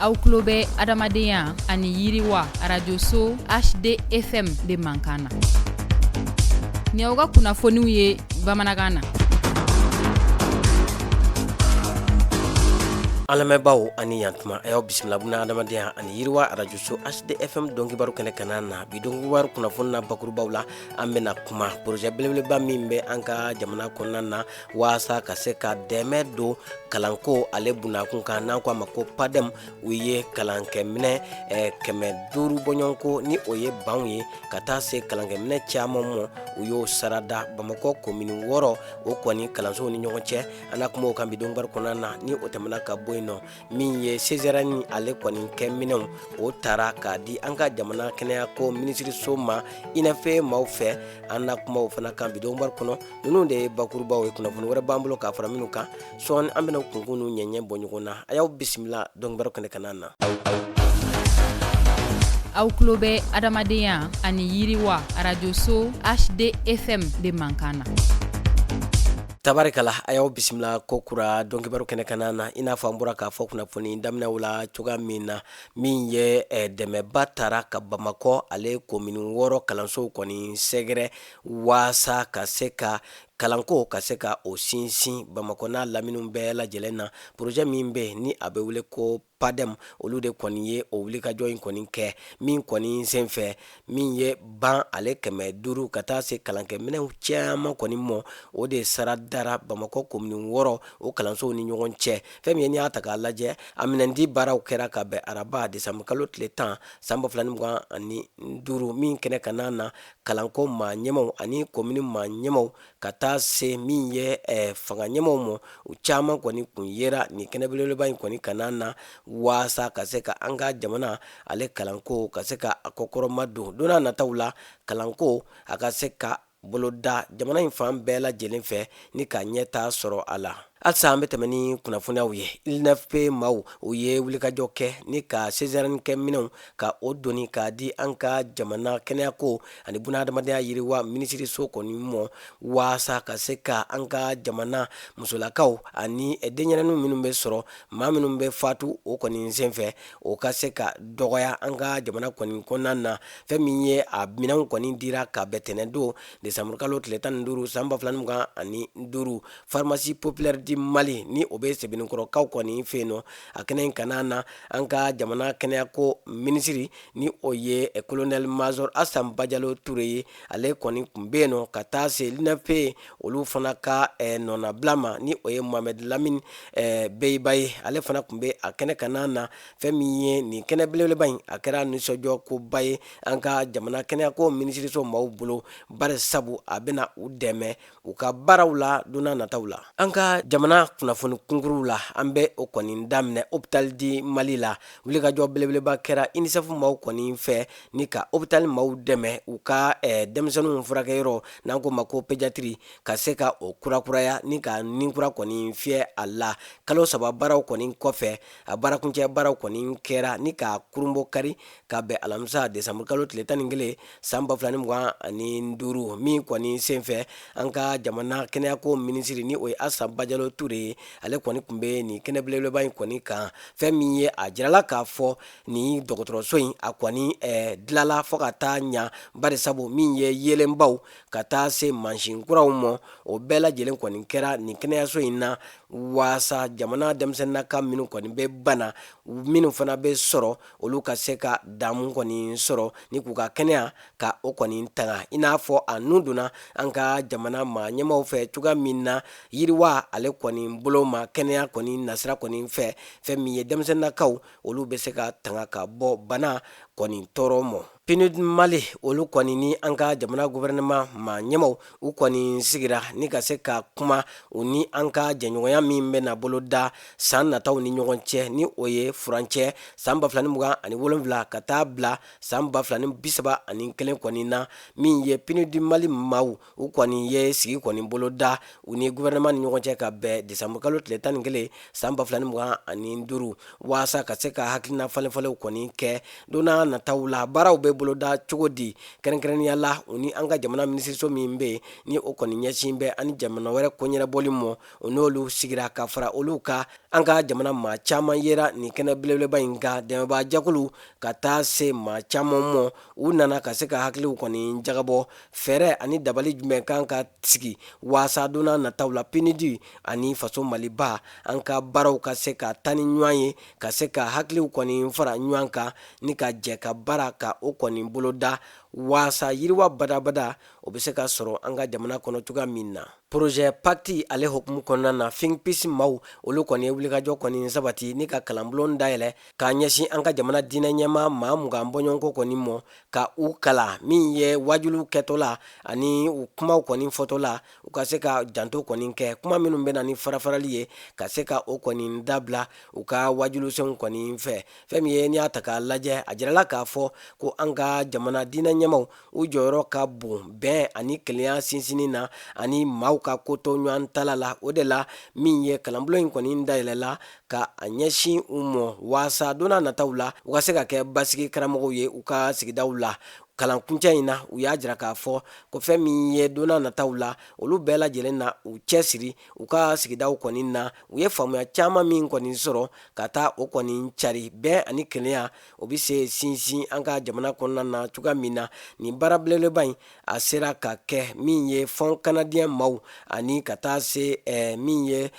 Aw tulo bɛ adamadenya ani yiriwa arajoso HDFM de mankan na. Nin y'aw ka kunnafoniw ye bamanankan na. An lamɛnbaaw ani yantuma, a y'aw bisimila buna adamadenya ani yiriwa arajoso HDFM donkibaru kɛnɛ kana na. Bi donkibaru kunnafoni na bakurubaw la, an bɛna kuma projet belebeleba min bɛ an ka jamana kɔnɔna na waasa ka se ka dɛmɛ don kalanko ale bunakun kan, n'an ko a ma ko PADEM. U ye kalankɛminɛ 500 bɔɲɔgɔnko ni o ye banw ye ka taa se kalankɛminɛ caman ma, u y'o sarada Bamakɔ komini 6 o kɔni kalansow ni ɲɔgɔn cɛ. An na kuma o kan bi donkibaru kɔnɔna na. Ni o tɛmɛna ka bɔ yen nɔ, min ye césarienne ale kɔni kɛ minɛnw o tara k'a di an ka jamana kɛnɛyako minisiriso ma INFP maaw fɛ. An na kuma o fana kan bi donkibaru kɔnɔ. Ninnu de ye bakurubaw ye, kunnafoni wɛrɛ b'an bolo k'a fara minnu kan sɔɔni. An bɛna kunkun n'u ɲɛɲɛ bɔ ɲɔgɔn na. A y'aw bisimila donkibaru kɛnɛ kana na. Aw tulo bɛ adamadenya ani yiriwa arajoso HDFM de mankan na. Tabarikala, a y'aw bisimila ko kura donkibaru kɛnɛ kana na. I n'a fɔ an bɔra k'a fɔ kunnafoni daminɛw la cogoya min na, min ye dɛmɛba tara ka Bamakɔ ale komini 6 kalansow kɔni sɛgɛrɛ waasa ka se ka kalanko ka se ka o sinsin Bamakɔ n'a laminiw bɛɛ lajɛlen na. Projet min bɛ ni a bɛ wele ko PADEM, olu de kɔni ye o wulikajɔ in kɔni kɛ, min kɔni senfɛ min ye ban ale 500 ka taa se kalankɛminɛnw caman kɔni mɔ, o de sara dara Bamakɔ komini 6 o kalansow ni ɲɔgɔn cɛ. Fɛn min ye n'i y'a ta k'a lajɛ, a minɛndi baaraw kɛra ka bɛn araba desanburukalo tile 10 san 2025, min kɛnɛ kana na kalanko maa ɲɛmaw ani komini maa ɲɛmaw ka taa se min ye fanga ɲɛmaw ma, u caman kɔni kun yera nin kɛnɛ belebeleba in kɔni kana na waasa ka se ka an ka jamana ale kalanko ka se ka a kɔkɔrɔma don don n'a nataw la, kalanko a ka se ka boloda jamana in fan bɛɛ lajɛlen fɛ ni ka ɲɛtaa sɔrɔ a la. Halisa an bɛ tɛmɛ ni kunnafoniyaw ye. INFP maaw u ye wulikajɔ kɛ ni ka césarienne kɛ minɛnw ka o doni k'a di an ka jamana kɛnɛyako ani bunahadamadenya yiriwa minisiriso kɔni mɔ waasa ka se ka an ka jamana musolakaw ani denɲɛrɛninw minnu bɛ sɔrɔ, maa minnu bɛ fatu o kɔni senfɛ, o ka se ka dɔgɔya an ka jamana kɔni kɔnɔna na. Fɛn min ye a minɛnw kɔni dira ka bɛn tɛnɛn don desanburukalo tile 15 san 2025, pharmacie populaire du Mali ni o bɛ Sebenikɔrɔkaw kɔni fɛ yen nɔ. A kɛnɛ in kana na, an ka jamana kɛnɛyako minisiri ni o ye colonel major Asan Bajalo Ture ye, ale kɔni tun bɛ yen nɔ ka taa se l'INFP olu fana ka nɔnabila ma ni o ye Mohamed Lamine Beyiba ye, ale fana tun bɛ a kɛnɛ kana na. Fɛn min ye nin kɛnɛ belebeleba in, a kɛra nisɔndiya koba ye an ka jamana kɛnɛyako minisiriso maaw bolo, bari sabu a bɛna u dɛmɛ u ka baaraw la don n'a nataw la. An ka jamana kunnafoni kunkuruw la, an bɛ o kɔni daminɛ hôpital du Mali la. Wulikajɔ belebeleba kɛra UNICEF maaw kɔni fɛ ni ka hôpital maaw dɛmɛ u ka denmisɛnninw furakɛyɔrɔ n'an ko ma ko pédiatrie ka se ka o kurakuraya ni ka ni kura kɔni fiyɛ a la. Kalo 3 baaraw kɔni kɔfɛ, a baarakuncɛ baaraw kɔni kɛra ni ka kurunbɔ kari ka bɛn alamisa desanburukalo tile 11 san 2025, min kɔni senfɛ an ka jamana kɛnɛyako minisiri ni o ye Asan Bajalo Ture ye, ale kɔni tun bɛ nin kɛnɛ belebeleba in kɔni kan. Fɛn min ye a jirala k'a fɔ nin dɔgɔtɔrɔso in a kɔni dilala fo ka taa ɲa, bari sabu min ye yeelenbaw ka taa se mansin kuraw ma, o bɛɛ lajɛlen kɔni kɛra nin kɛnɛyaso in na waasa jamana denmisɛnninnaka minnu kɔni bɛ bana, minnu fana bɛ sɔrɔ, olu ka se ka damu kɔni sɔrɔ ni k'u ka kɛnɛya ka o kɔni tanga. I n'a fɔ a nun donna an ka jamana maa ɲɛmaaw fɛ cogoya min na yiriwa ale kɔni bolo ma kɛnɛya kɔni nasira kɔni fɛ, fɛn min ye denmisɛnninnakaw olu bɛ se ka tanga ka bɔ bana kɔni tɔɔrɔ ma. PNUD Mali olu kɔni ni an ka jamana gouvernement maa ɲɛmaw u kɔni sigira ni ka se ka kuma u ni an ka jɛɲɔgɔnya min bɛna boloda san nataw ni ɲɔgɔn cɛ, ni o ye furancɛ san 2027 ka taa bila san 2031 kɔni na. Min ye PNUD Mali maaw u kɔni ye sigi kɔni boloda u ni gouvernement ni ɲɔgɔn cɛ ka bɛn desanburukalo tile 11 san 2025 waasa ka se ka hakilina falenfalenw kɔni kɛ don n'a nataw la. Baaraw bɛ boloda cogo di, kɛrɛnkɛrɛnnenya la u ni an ka jamana minisiriso min bɛ yen ni o kɔni ɲɛsin bɛ ani jamana wɛrɛ ko ɲɛnabɔli mɔ, o n'olu sigira. Ka fara olu kan, an ka jamana maa caman yera nin kɛnɛ belebeleba in kan, dɛmɛbaa jɛkulu ka taa se maa caman mɔ. U nana ka se ka hakiliw kɔni jagabɔ fɛɛrɛ ani dabali jumɛn kan ka sigi waasa don nataw la PNUD ani faso Maliba an ka baaraw ka se ka taa ni ɲɔgɔn ye, ka se ka hakiliw kɔni fara ɲɔgɔn kan ni ka jɛ ka baara ka o kɔni boloda waasa yiriwa badabada o bɛ se ka sɔrɔ an ka jamana kɔnɔ cogoya min na. Projet Pacte ale hukumu kɔnɔna na, Think Peace maaw olu kɔni ye wulikajɔ kɔni sabati ni ka kalanbulon dayɛlɛ k'a ɲɛsin an ka jamana diinɛ ɲɛmaa maa 20 bɔɲɔgɔnko kɔni mɔ, ka u kalan min ye wajuliw kɛtɔ la ani u kumaw kɔni fɔtɔ la, u ka se ka janto kɔni kɛ kuma minnu bɛ na ni farafarali ye, ka se ka o kɔni dabila u ka wajulisenw kɔni fɛ. Fɛn min ye n'i y'a ta k'a lajɛ, a jirala k'a fɔ ko an ka jamana diinɛ ɲɛmaaw u jɔyɔrɔ ka bon bɛn ani kelenya sinsinni na ani maaw ka ko to ɲɔgɔn tala la. O de la min ye kalanbulon in kɔni dayɛlɛla ka a ɲɛsin u mɔ waasa don nataw la u ka se ka kɛ basigi karamɔgɔw ye u ka sigidaw la. Kalankuncɛ in na, u y'a jira k'a fɔ ko fɛn min ye don nataw la, olu bɛɛ lajɛlen na u cɛsiri u ka sigidaw kɔni na, u ye faamuya caman min kɔni sɔrɔ ka taa o kɔni cari bɛn ani kelenya o bɛ se sinsin an ka jamana kɔnɔna na cogoya min na. Nin baara belebeleba in a sera ka kɛ min ye Fonds canadien maaw ani ka taa se min ye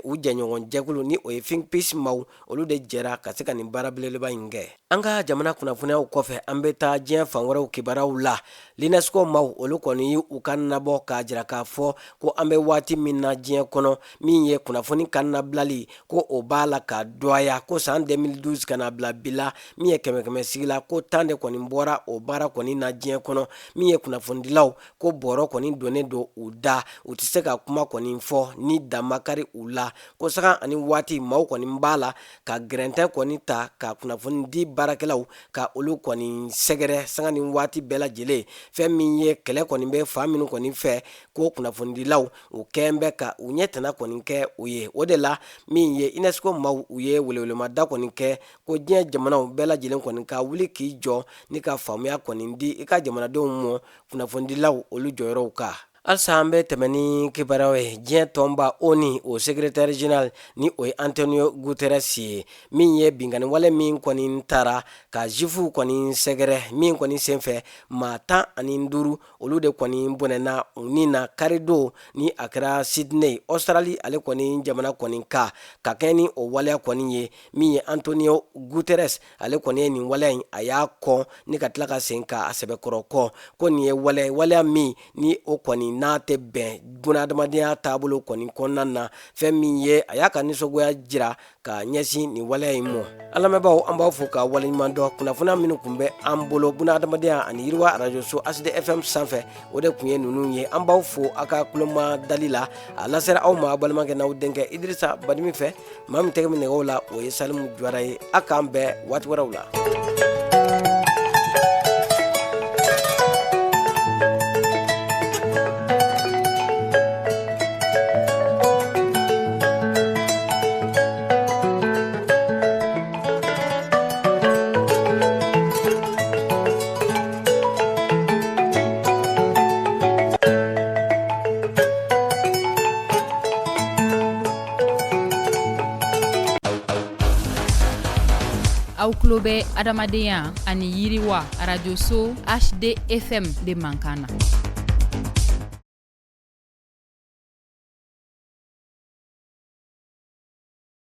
u jɛɲɔgɔn jɛkulu ni o ye Think Peace maaw, olu de jɛra ka se ka nin baara belebeleba in kɛ. An ka jamana kunnafoniyaw kɔfɛ, an bɛ taa diɲɛ fan wɛrɛw kibaruyaw la. L'UNESCO maaw olu kɔni y' u kan nabɔ k'a jira k'a fɔ ko an bɛ waati min na diɲɛ kɔnɔ, min ye kunnafoni kan nabilali ko o b'a la ka dɔgɔya, ko san 2012 ka na bila bi la, min ye kɛmɛ kɛmɛ sigi la ko 10 de kɔni bɔra o baara kɔni na diɲɛ kɔnɔ. Min ye kunnafonidilaw ko bɔrɔ kɔni donnen don u da, u tɛ se ka kuma kɔni fɔ ni dan ma kari u la, ko sanga ani waati maaw kɔni b'a la ka gɛrɛntɛ kɔni ta ka kunnafoni di baarakɛlaw ka olu kɔni sɛgɛrɛ sanga ni waati bɛɛ lajɛlen. Fɛn min ye kɛlɛ kɔni bɛ fan minnu kɔni fɛ, ko kunnafonidilaw u kɛn bɛ ka u ɲɛ tana kɔni kɛ o ye. O de la min ye UNESCO maaw u ye welewelemada kɔni kɛ ko diɲɛ jamanaw bɛɛ lajɛlen kɔni ka wuli k'i jɔ ni ka faamuya kɔni di i ka jamanadenw mɔ kunnafonidilaw olu jɔyɔrɔw kan. Halisa an bɛ tɛmɛ ni kibaruyaw ye. Diɲɛ tɔnba ONU o secrétaire général ni o ye Antonio Guterres ye, min ye binkanni wale min kɔni taara ka juifuw kɔni sɛgɛrɛ, min kɔni senfɛ maa 15 olu de kɔni bɔnɛna u ni na karidon ni a kɛra Sydney, Australie ale kɔni jamana kɔni kan, ka kɛ ni o waleya kɔni ye. Min ye Antonio Guterres ale kɔni ye nin waleya in a y'a kɔn ni ka tila ka sen ka a sɛbɛkɔrɔ kɔn, ko nin ye waleya min ni o kɔni n'a tɛ bɛn bunadamadenya taabolo kɔni kɔnɔna na. Fɛn min ye a y'a ka nisɔngoya jira ka ɲɛsin nin waleya in mɔ. An lamɛnbaaw, an b'aw fo ka waleɲuman dɔn. Kunnafoniya minnu tun bɛ an bolo bunadamadenya ani yiriwa arajoso HD FM sanfɛ, o de tun ye ninnu ye. An b'aw fo aw ka tuloma dali la. A lasera aw ma balimakɛ n'aw denkɛ Idirisa Badimi fɛ. Maa min tɛgɛ bɛ nɛgɛw la, o ye Salimu Jawara ye. A k'an bɛn waati wɛrɛw la. Aw tulo bɛ adamadenya ani yiriwa arajoso HD FM de mankan na.